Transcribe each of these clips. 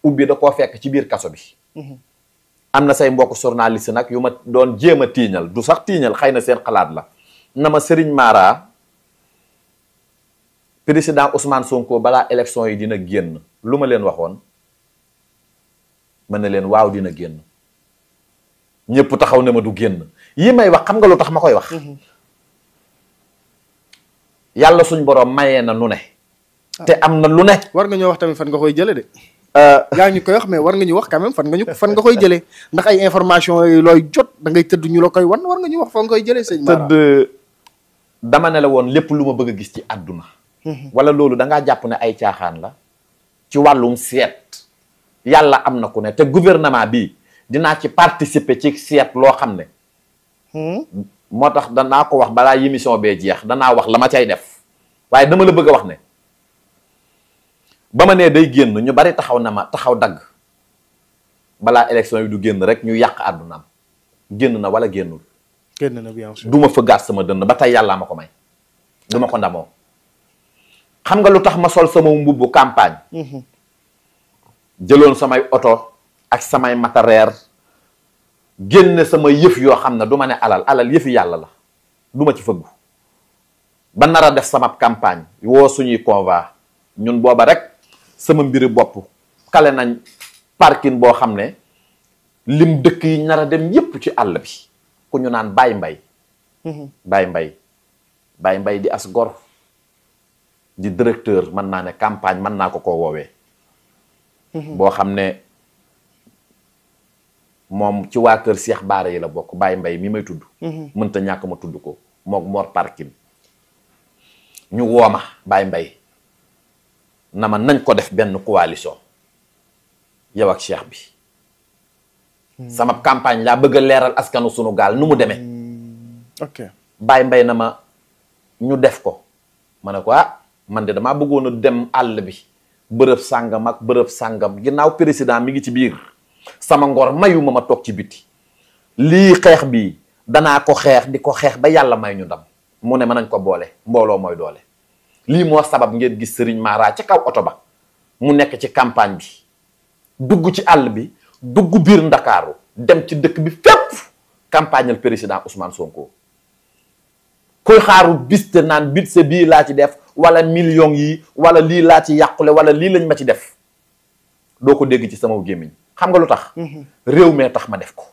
ubbi da koo fekk ci biir kaso bi. am na say mbokk journaliste nag yu ma doon jéem a tiiñal du sax tiiñal xëy na seen xalaat la na ma Serigne Mara président Ousmane Sonko balaa élection yi dina génn lu ma leen waxoon mën na leen waaw dina génn ñëpp taxaw ne ma du génn yi may wax xam nga lu tax ma koy wax. yàlla suñ borom mayee na nu ne. te am na lu ne. war nga ñoo wax tamit fan nga koy jëlee de. yaa ngi ñu koy wax mais war nga ñu wax quand même fan nga koy jëlee ndax ay information yooyu looy jot da ngay tëdd ñu la koy wan war nga ñu wax fan nga koy jëlee sëñ Mara. tëdd dama ne la woon lépp lu ma bëgg a gis ci àdduna. wala loolu da ngaa jàpp ne ay caaxaan la. ci wàllum seet. yàlla am na ku ne te gouvernement bi dinaa ci participer ci seet loo xam ne. moo tax danaa ko wax balaa émission bee jeex danaa wax la ma cay def waaye dama la bëgg a wax ne. ba ma nee day génn ñu bari taxaw na ma taxaw dagg balaa élection yi du génn rek ñu yàq àddunaam génn na wala génnul. génn na bien sûr. du ma fëggaat sama dënn ba tey yàllaa ma ko may. du ma ko ndamoo. xam nga lu tax ma sol sama mbubbu campagne. jëloon samay oto ak samay matériel génne sama yëf yoo xam ne du ma ne alal yëfi yàlla la du ma ci fëggu. ba nar a def sama campagne woo suñuy convoi ñun booba rek. sama mbiri bopp kale nañ parking boo xam ne lim dëkk yi nar a dem yépp ci àll bi ku ñu naan Baye Mbaye Baye Mbaye di as gor di directeur mën naa ne campagne mën naa ko woowee boo xam ne moom ci waa kër Cheikh Baara yi la bokk Baye Mbaye mi may tudd mënta ñàkk ma tudd ko mook Mor parking ñu wooma Baye Mbaye na ma nañ ko def benn coalition yow ak cheikh bi sama campagne laa bëgg a leeral askanu sunu gaal nu mu demee. ok Baye Mbaye na ma ñu def ko ma ne ko man de damaa bëggoon a dem àll bi bërëb sàngam ak bërëb sàngam ginnaaw président mi ngi ci biir sama ngor mayu ma toog ci biti lii xeex bi danaa ko xeex di ko xeex ba yàlla may ñu ndam mu ne ma nañ ko boole mbooloo mooy doole. lii moo sabab ngeen gis Serigne Mara ca kaw oto ba mu nekk ci campagne bi dugg ci àll bi dugg biir Ndakaaru dem ci dëkk bi fépp campagnal président Ousmane Sonko kuy xaaru bis te naan budget bii laa ci def wala millions yi wala lii laa ci yàqule wala lii lañ ma ci def doo ko dégg ci sama gémmiñ xam nga lu tax. réew mee tax ma def ko.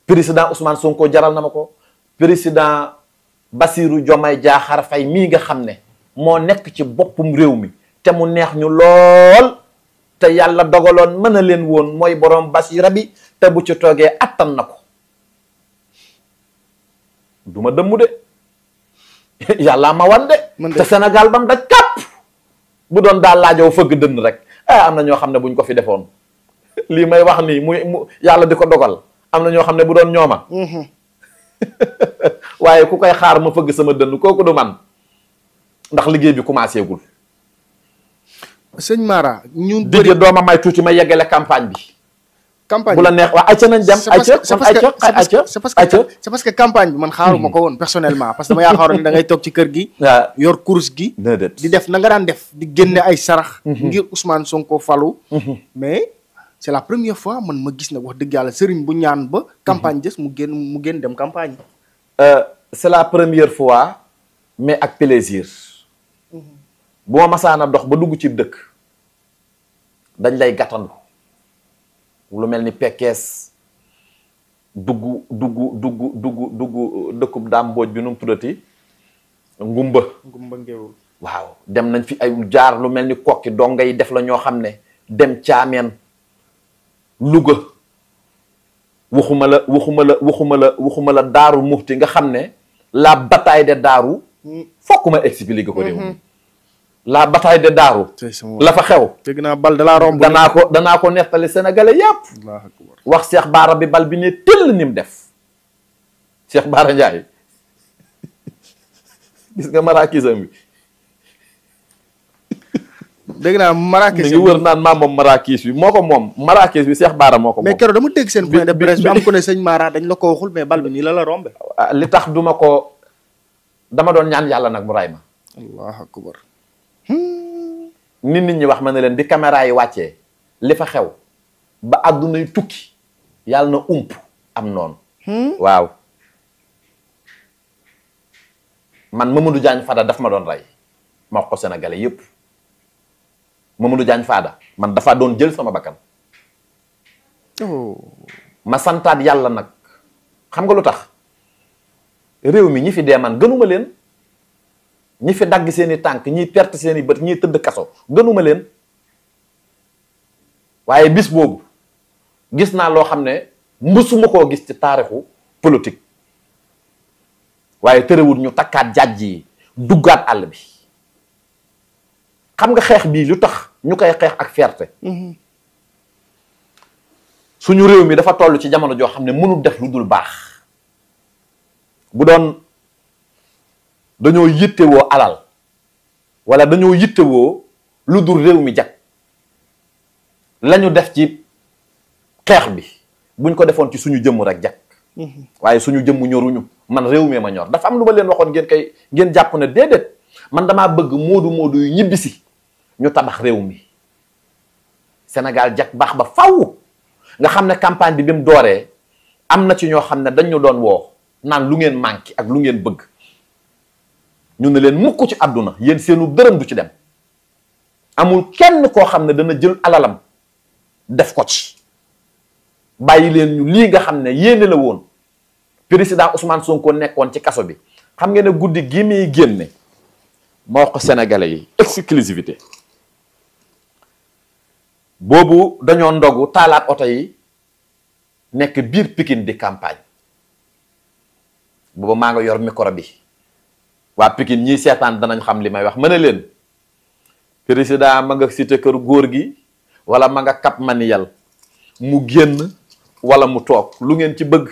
président Ousmane Sonko jaral na ma ko président. Bassirou Diomaye Diakhar Faye mii nga xam ne moo nekk ci boppum réew mi te mu neex ñu lool te yàlla dogaloon mën a leen woon mooy borom Bassira bi te bu ci toogee attan na ko du ma dëmmu de yàlla ma wan de te Sénégal bam daj kàpp bu doon daal laajow fëgg dënn rek am na ñoo xam ne buñ ko fi defoon lii may wax nii mu yàlla di ko dogal am na ñoo xam ne bu doon ñooma waaye ku koy xaar ma fëgg sama dënn kooku du man ndax liggéey bi commencé gul. sëñ Mara ñun bëri dooma may tuuti ma yeggale campagne bi. campagne bu la neex waa ayca nañ dem. c'est parce que campagne bi man xaaruma ko woon personnellement parce que dama yaakaaroon ne da ngay toog ci kër gi. waaw yor course gi. di def na nga daan def di génne ay sarax. ngir Ousmane Sonko falu. mais c'est la première fois man ma gis na wax dëgg yàlla sëriñ bu ñaan ba. campagne des mu génn dem campagne. c'est la première fois mais ak plaisir. bu ma masaana dox ba dugg ci dëkk dañ lay gàttandu lu mel ni Pekes dugg dëkkub daam mbooj bi nu mu tuddati ngumba ngéwul waaw dem nañ fi ay jaar lu mel ni kokki donga yi def la ñoo xam ne dem caameen Louga waxuma la daaru muxti nga xam ne la bataille de daaru fokk ma expliquer ko réew mi la bataille de daaru la fa xew dégg naa bal da laa romb danaa ko nettali sénégalais yépp wax Cheikh Bara bi bal bi ne tëll ni mu def Cheikh Bara Ndiaye gis nga marakisam bi dégg naa marakis mi ngi wër naan maa moom marakis bi moo ko moom marakis bi Cheikh Bara moo ko moom mais keroog dama dégg seen point de presse bi am ko ne sëñ Mara dañ la ko waxul mais bal bi nii la rombe li tax dama doon ñaan yàlla nag mu ray ma allahu akbar nit ñi wax ma ne leen bi caméra yi wàccee li fa xew ba àdduna yu tukki yàlla na ump am noonu. waaw man Mamadou Diagne Fada daf ma doon rey ma wax ko sénégalais yépp Mamadou Diagne Fada man dafa doon jël sama bakkan. ma santaat yàlla nag xam nga lu tax réew mi ñi fi dee man gënuma leen. ñi fi dagg seeni tànk ñiy perte seeni bët ñiy tëdd kaso gënuma leen waaye bis boobu gis naa loo xam ne mbusuma koo gis ci taarixu politique waaye tërëwul ñu takkaat jàjj yi duggaat àll bi xam nga xeex bii lu tax ñu koy xeex ak fierté suñu réew mi dafa toll ci jamono joo xam ne mënul def lu dul baax bu doon dañoo yittewoo alal wala dañoo yittewoo lu dul réew mi jag lañu def ci xeex bi buñ ko defoon ci suñu jëmm rek jag waaye suñu jëmm ñoruñu man réew mi ma ñor dafa am lu ma leen waxoon ngeen jàpp ne déedéet man damaa bëgg moodu yu ñibbisi ñu tabax réew mi Sénégal jag baax ba faw nga xam ne campagne bi mu dooree am na ci ñoo xam ne dañu doon woo naan lu ngeen manqué ak lu ngeen bëgg ñu ne leen mukk ci àdduna yéen seenu dërëm du ci dem amul kenn koo xam ne dana jël alalam def ko ci bàyyi leen ñu lii nga xam ne yéene la woon président Ousmane Sonko nekkoon ci kaso bi xam ngeen ne guddi gi muy génne ma wax ko sénégalais yi exclusivité boobu dañoo ndogu taalaat oto yi nekk biir Pikine di campagne boobu maa nga yor micro bi waa Pikine ñiy seetaan danañ xam li may wax ma ne leen président ma nga cité kër góor gi wala ma nga Cap Manuel mu génn wala mu toog lu ngeen ci bëgg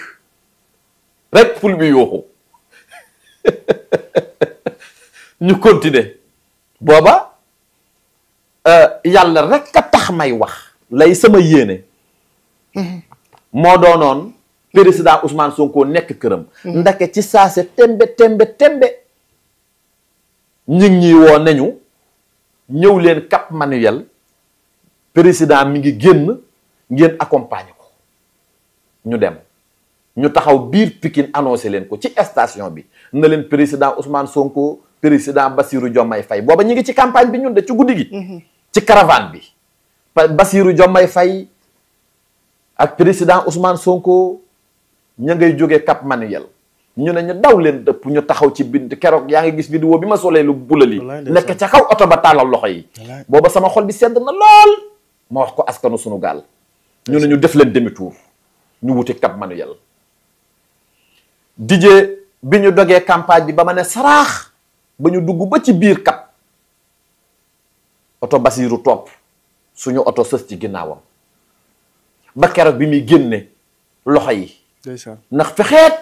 rek ful bi yooxu ñu continuer booba yàlla rek a tax may wax lay sama yéene moo doonoon président Ousmane Sonko nekk këram ndake ci saase tembe ñi ngi woo nañu ñëw leen Cap Manuel président mi ngi génn ngeen accompagner ko ñu dem ñu taxaw biir Pikine annoncé leen ko ci station bi na leen président Ousmane Sonko président Bassirou Diomaye Faye booba ñu ngi ci campagne bi ñun de ci guddi gi ci caravane bi Bassirou Diomaye Faye ak président Ousmane Sonko ña ngay jógee Cap Manuel ñu ne ñu daw leen dëpp ñu taxaw ci bind keroog yaa ngi gis vidéo bi ma solee lu bulali nekk ca kaw oto ba tàllal loxo yi booba sama xol bi sedd na lool ma wax ko askanu sunu gaal ñu ne ñu def leen demi tour ñu wuti Cap Manuel dijee bi ñu dogee campagne bi ba ma ne saraax ba ñu dugg ba ci biir Cap oto Basiiru topp suñu oto sës ci ginnaawam ba keroog bi muy génne loxo yi ndax fexeet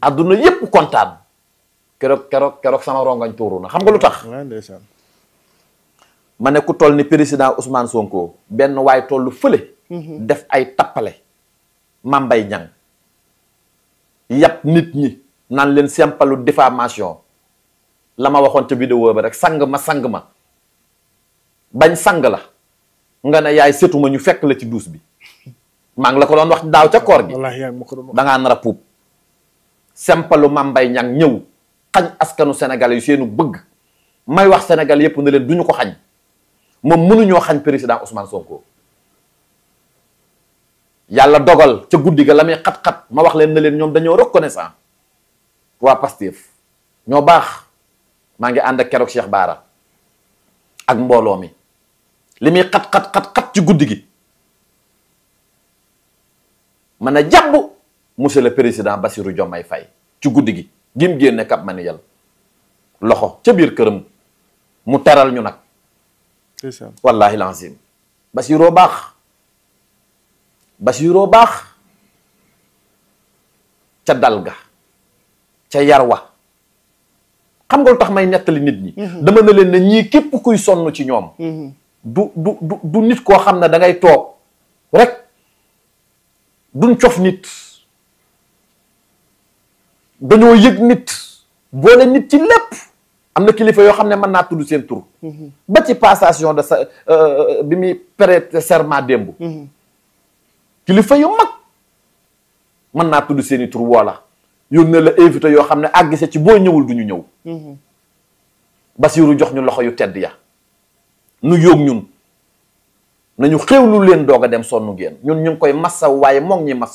adduna yépp kontaan keroog sama rongañ tuuru na xam nga lu tax ma ne ku toll ni président Ousmane Sonko benn waay tollu fële def ay tappale Mambay Niang yàpp nit ñi naan leen sempalu diffamation la ma waxoon ca vidéo ba rek sang ma bañ sang la nga ne yaay setuma ñu fekk la ci duus bi maa ngi la ko doon wax daaw ca koor gi dangaa nar a puub sempalu Mambay Niang ñëw xañ askanu sénégalais yu seenu bëgg may wax sénégal yépp ne leen duñu ko xañ moom mënuñoo xañ président Ousmane Sonko yàlla dogal ca guddi ga la muy xat-xat ma wax leen ne leen ñoom dañoo reconnaissant waa Pastef ñoo baax maa ngi ànd ak keroog Cheikh Bara ak mbooloo mi li muy xat ci guddi gi mën a jàpp monsieur le président Bassirou Diomaye Faye ci guddi gi gim génne Cap Manuel loxo ca biir këram mu teral ñu nag wallahi lazim Bassirou baax ca dal ga ca yarwa xam nga lu tax may nettali nit ñi dama ne leen ne ñii képp kuy sonn ci ñoom du nit koo xam ne da ngay toog rek duñ cof nit dañoo yëg nit boole nit ci lépp am na kilifa yoo xam ne mën naa tudd seen tur. ba ci passation de sa bi muy prêter serment démb. kilifa yu mag mën naa tudd seen i tur woola yónnee la invité yoo xam ne àggise ci boo ñëwul du ñu ñëw. Basiiru jox ñu loxo yu tedd ya nu yóog ñun nañu xéewlu leen doog a dem sonnu ngeen ñun ñu ngi koy massaw waaye moom ñi massa